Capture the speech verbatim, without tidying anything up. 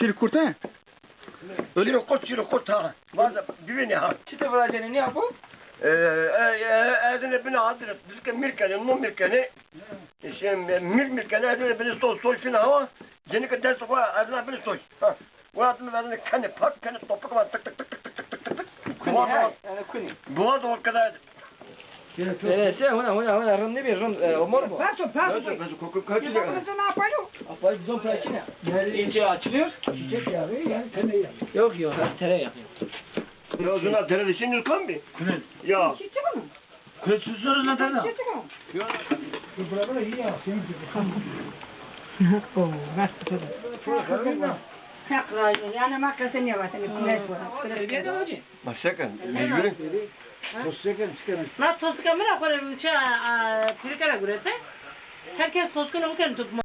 Bir kurt he? Öyle bir kurt, bir kurt ha. Vaza bivênî ha. Çi de viracenê nîya bo? E, e, e, ezine bine adir, dizke mirkene, no mirkene. Şey, mir mirkene, ezine bine sol, sol şuna hava. Cenike dest koy, ezine bine sol. Ha. Murat mi verdi kene pat, kene topuk var, tık tık tık tık tık tık tık tık. Kuni, ha, yani kuni. Boğaz o kadar. Evet, sen huna, huna, huna, rım ne bir rım, e, omor mu? Paso, paso. Paso, paso, kokup kaçacak. Paso, ne yapalım? Apayı bizon praçine. İnce açılıyor. Çiçek yağı, yani tene yağı. Yok, yok, ha, tere yağı. Ya, şuna tere de şimdi kan bir. Kuni. Ya. Çiçek mi? Kuni susarız lan tere. Çiçek mi? Bura, bura iyi ya, senin gibi. Oo, bak, bu kadar. Çok güzel. Çok güzel. Yani, ma kese ne var, seni kule sonra. Terbiye de hocam. Başka, mecburi. Tosika mi ra xo rê ruçe, a, pîrike ra gurete. Her kes toskino bikin tutma.